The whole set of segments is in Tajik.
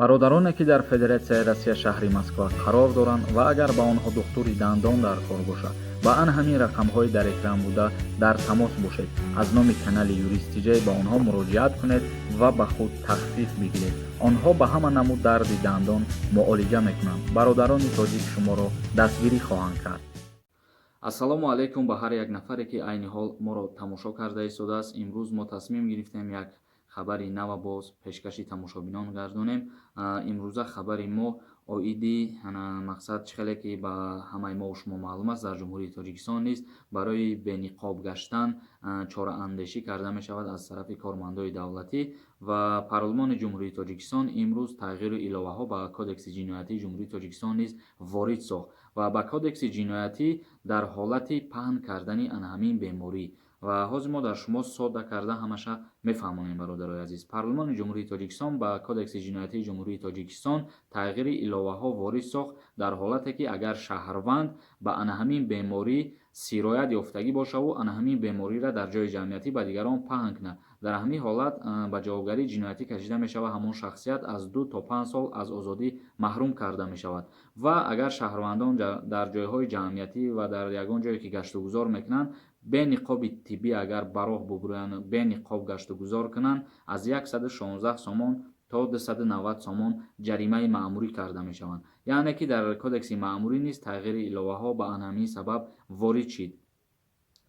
Бародароне, ки дар Федератсияи Россия, шаҳри Москва қарор доранд ва агар ба онҳо духтури дандон дар кор бошад, ба ан ҳамин рақамҳои дар экран буда дар тамос бошед. Аз номи канали Юрист Тиҷай ба онҳо муроҷиат кунед ва ба худ тахфиф бигиред. Онҳо ба ҳама намуд дарди дандон муолиҷа мекунанд. Бародарони тоҷик шуморо дастгирӣ хоҳанд кард. Ассалому алайкум ба ҳар як нафаре, ки айни ҳол моро тамошо карда истодааст. Имрӯз мо тасмим гирифтем, як хабари нава боз пешкаши тамошобинон гардонем. Имрӯза хабари мо оиди, мақсад, чӣ хеле ки ба ҳамаи мо шумо маълум аст, дар Ҷумҳурии Тоҷикистон низ барои бениқоб гаштан чораандешӣ карда мешавад аз тарафи кормандои давлатӣ. Ва Парлумони Ҷумҳурии Тоҷикистон имрӯз тағйиру иловаҳо ба Кодекси ҷиноятии Ҷумҳурии Тоҷикистон низ ворид сохт ва ба Кодекси ҷиноятӣ дар ҳолати паҳн кардани ана ҳамин беморӣ. Ва ҳозир мо дар шумо содда карда ҳамаша мефаҳмонем. Бародарои азиз, Парлумони Ҷумҳурии Тоҷикистон ба Кодекси ҷиноятии Ҷумҳурии Тоҷикистон тағйири иловаҳо ворид сохт, дар ҳолате ки агар шаҳрванд ба ана ҳамин беморӣ сироят ёфтагӣ бошаву ана ҳамин бемориро дар ҷои ҷамъиятӣ ба дигарон паҳн кунад, дар ҳамин ҳолат ба ҷавобгарии ҷиноятӣ кашида мешавад. Ҳамон шахсият аз 2 то 5 сол аз озодӣ маҳрум карда мешавад. Ва агар шаҳрвандон дар ҷойҳои ҷамъиятӣ ва дар ягон ҷое ки гаштугузор мекунанд, бе ниқоби тиббӣ агар ба роҳ бубурӯянд, бе ниқоб гаштугузор кунанд, аз 116 сомон то 290 сомон ҷаримаи маъмурӣ карда мешаванд. Яъне ки дар Кодекси маъмурӣ низ тағйири иловаҳо ба ана ҳамин сабаб ворид шид.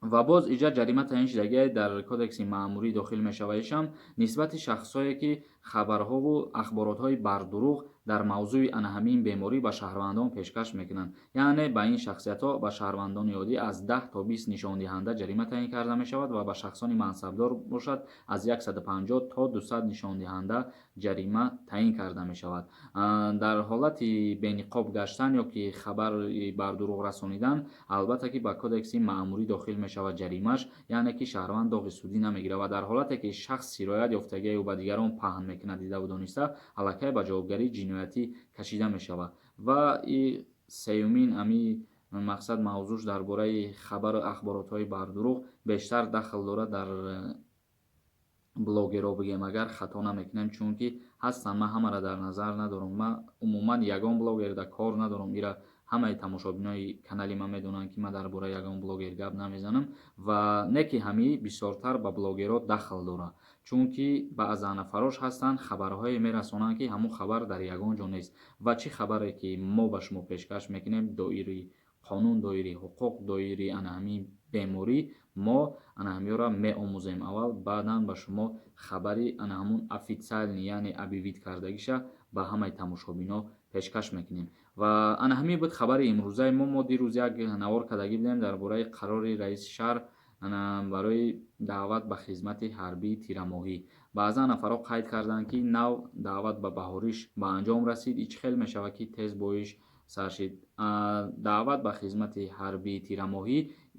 Ва боз иҷа ҷарима таъин шудагиай дар Кодекси маъмурӣ дохил мешаваишам нисбати шахсҳое, ки хабарҳову ахборотҳои бардурӯғ дар мавзӯи ана ҳамин беморӣ ба шаҳрвандон пешкаш мекунанд. Яъне ба ин шахсиятҳо, ба шаҳрвандони оддӣ, аз 10 то 20 нишондиҳанда ҷарима таъин карда мешавад ва ба шахсони мансабдор бошад, аз 150 то 200 нишондиҳанда ҷарима таъин карда мешавад. Дар ҳолати бениқоб гаштан ё ки хабари бардурӯғ расонидан, албатта ки ба Кодекси маъмурӣ дохил мешавад ҷаримаш, яъне ки шаҳрванд доғи судӣ намегирад. Ва дар ҳолате ки шахс сироят ёфтагиаю ба дигарон паҳн мекунад дидаву дониста, аллакай ба ҷавобгарии ҷиноятӣ кашида мешавад. Ва и сеюмин ами мақсад, мавзӯш дар бораи хабару ахборотҳои бардурӯғ бештар дахл дорад дар блогерҳо бигем, агар хато намекунем, чунки ҳастанд, ман ҳамаро дар назар надорам. Ман умуман ягон блогерда кор надорам. Ира ҳамаи тамошобинои канали ман медонанд, ки ман дар бораи ягон блогер гап намезанам. Ва не ки ҳамӣ бисёртар ба блогерҳо дахл дорад, чунки баъзан нафарош ҳастанд, хабарҳое мерасонанд, ки ҳамон хабар дар ягон ҷо нест. Ва чӣ хабаре ки мо ба шумо пешкаш мекунем доири қонун, доири ҳуқуқ, доири ана ҳамин беморӣ, мо ана ҳамиёро меомӯзем аввал, баъдан ба шумо хабари ана ҳамун официальный, яъне объявить кардагиша, ба ҳамаи тамошобино пешкаш мекунем. Ва ана ҳамин буд хабари имрӯзаи мо. Мо дирӯз як навор кардагӣ будем дар бораи қарори раиси шаҳр барои даъват ба хизмати ҳарбии тирамоҳӣ. Баъзан нафарҳо қайд карданд, ки нав даъват ба баҳориш ба анҷом расид, и чӣ хел мешавад, ки тез боиш сар шид даъват ба хизмати ҳарбии тирамоҳӣ?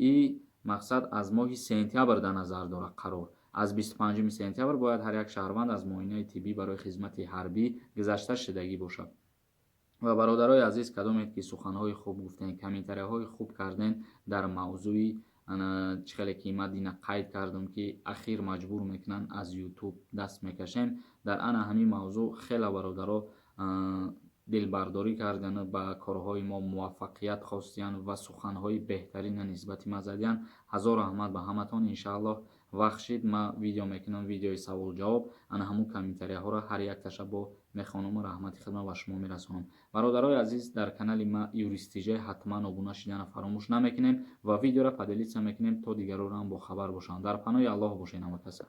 И мақсад аз моҳи сентябр дар назар дорад қарор. Аз 25 сентябр бояд ҳар як шаҳрванд аз муоинаи тиббӣ барои хизмати ҳарбӣ гузашта шудагӣ бошад. Ва бародарои азиз, кадомед ки суханҳои хуб гуфтем, комментарияҳои хуб кардем дар мавзӯи чӣ хеле ки ман дина қайд кардам, ки ахир маҷбур мекунанд, аз Ютуб даст мекашем, дар ана ҳамин мавзӯъ хеле бародаро дилбардорӣ карданд, ба корҳои мо муваффақият хостиянд ва суханҳои беҳтарина нисбати ма задиянд. Ҳазор раҳмат ба ҳаматон. Иншааллоҳ, вақт шид, ман видео мекунам, видеои савол-ҷавоб. Ана ҳамун комментарияҳоро ҳар якташа бо мехонаму раҳмати худро ба шумо мерасонам. Бародарои азиз, дар канали ма Юрист Тиҷай ҳатман обуна шидана фаромӯш намекунем ва видеоро поделиться мекунем, то дигароро ҳам бохабар бошанд. Дар паноҳи Аллоҳ бошед, ҳамакаса.